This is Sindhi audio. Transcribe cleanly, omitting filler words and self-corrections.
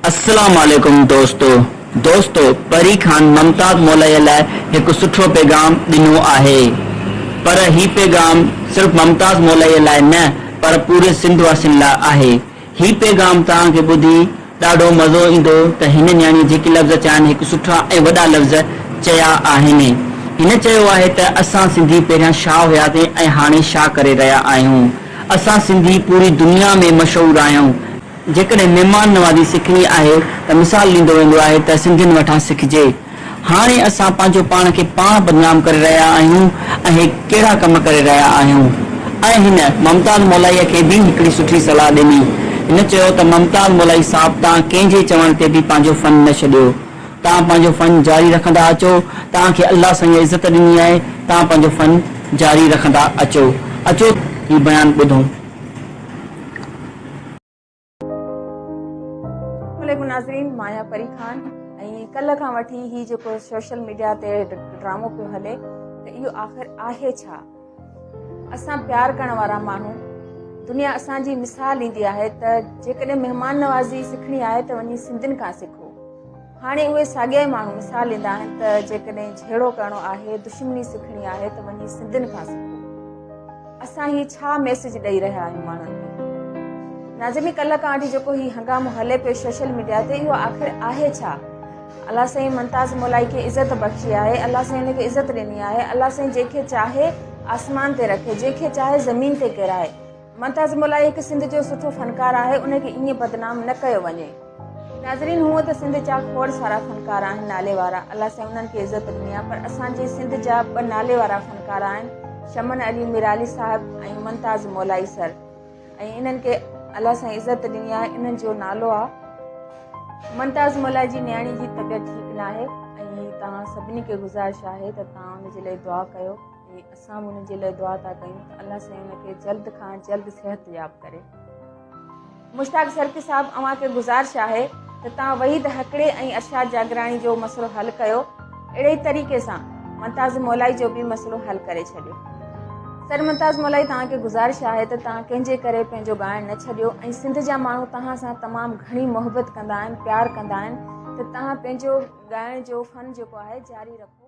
السلام عليڪم دوستو دوستو پري خان ممتاز مولائي لاء هڪ سٺو پيغام ڏنو آهي پر هي پيغام صرف ممتاز مولائي لاء نه پر پوري سنڌ واسين لاء آهي هي پيغام توهان کي ٻڌي ڏاڍو مزو ايندو ته هن نياڻي جيڪي لفظ چيا آهن هڪ سٺا ۽ وڏا لفظ چيا آهن هن چيو آهي ته اسان سنڌي پهريان شاهه هياسين ۽ هاڻي شاهه ڪري رهيا آهيون اسان سنڌي پوري دنيا ۾ مشهور آهيون جيڪڏهن مهمان نوازي سکڻي آهي ته مثال ڏيندو ويندو آهي ته سنڌين وٽان سکجي. هاڻي اسان پنهنجو پاڻ کي پاڻ بدنام ڪري رهيا آهيون ۽ هي ڪهڙا ڪم ڪري رهيا آهيون. ۽ هن ممتاز مولائيء کي به هڪڙي سٺي صلاح ڏني. هن چيو ته ممتاز مولائي صاحب توهان ڪنهن جي چوڻ تي به پنهنجو فن نه ڇڏيو. توهان پنهنجو فن جاري رکندا اچو. توهان کي الله سائينء عزت ڏني آهي. توهان پنهنجو فن جاري رکندا اچو. اچو هي بيان ٻڌون. عليڪم ناظرين مان آهيان پري خان ۽ ڪلهه کان وٺي هي جيڪو سوشل ميڊيا تي ڊرامو پيو هلي ته اهو آخر آهي ڇا اسان پيار ڪرڻ وارا ماڻهو دنيا اسان جي مثال ڏيندي آهي ته جيڪڏهن مهمان نوازي سکڻي آهي ته وڃي سنڌين کان سکو هاڻي اهي ساڳيا ئي ماڻهو مثال ڏيندا آهن ته جيڪڏهن جهيڙو ڪرڻو آهي، دشمني سکڻي آهي ته وڃي سنڌين کان سکو. اسان هي ڇا ميسيج ڏئي رهيا آهيون ماڻهن کي؟ ناظرين ڪلهه کان وٺي جيڪو هي هنگامو هلي پيو سوشل ميڊيا تي اهو آخر آهي ڇا؟ الله سائين ممتاز مولائي کي عزت بخشي آهي، الله سائين ان کي عزت ڏني آهي، الله سائين جنهن کي چاهي آسمان تي رکي، جنهن کي چاهي زمين تي ڪيرائي. ممتاز مولائي هڪ سنڌ جو سٺو فنڪار آهي ان کي ائين بدنام نه ڪيو وڃي. ناظرين هونء ته سنڌ جا کوڙ سارا فنڪار آهن نالي وارا الله سائين انهن کي عزت ڏني آهي پر اسان جي سنڌ جا ٻه نالي وارا فنڪار آهن شمن علي ميرالي صاحب ۽ ممتاز مولائي سر ۽ انهن کي الله سائين عزت ڏني آهي انهن جو نالو آهي ممتاز مولائي جي نياڻي جي طبيعت ٺيڪ ناهي ۽ توهان سڀني کي گذارش آهي ته توهان ان جي لاء دعا ڪيو ۽ اسان به ان جي لاء دعا ٿا ڪيون ته الله سائين ان کي جلد کان جلد صحت ياب ڪري. مشتاق سرڪي صاحب اوهان کي گذارش آهي ته توهان وحيد هڪڙي ۽ ارشاد جاگيراڻي جو مسئلو حل ڪيو اهڙي ئي طريقي سان ممتاز مولائي جو به مسئلو حل ڪري ڇڏيو. سر ممتاز مولائي توهان کي گذارش آهي ته توهان ڪنهن جي ڪري پنهنجو ڳائڻ نه ڇڏيو ۽ سنڌ جا ماڻهو توهان سان تمام گهڻي محبت ڪندا آهن پيار ڪندا آهن ته توهان پنهنجو ڳائڻ جو فن جيڪو آهي جاري رکو.